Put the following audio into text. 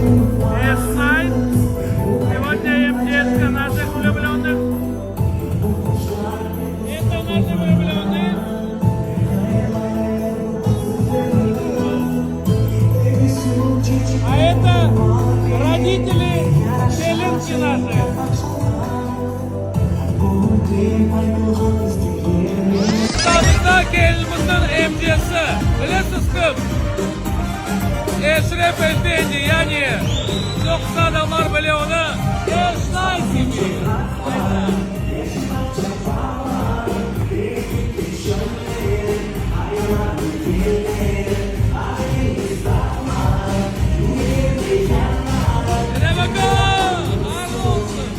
S-Night. Сегодня МЧСка наших влюбленных. Это наши влюбленные. А это родители келинки наши. Ortamızda kelinimizniñ emcesi, bilesiz kim? Eşref efendi, yani çoqusı adamlar bile onı Eşnay kibi. Kele bakalım, hayırlı olsun!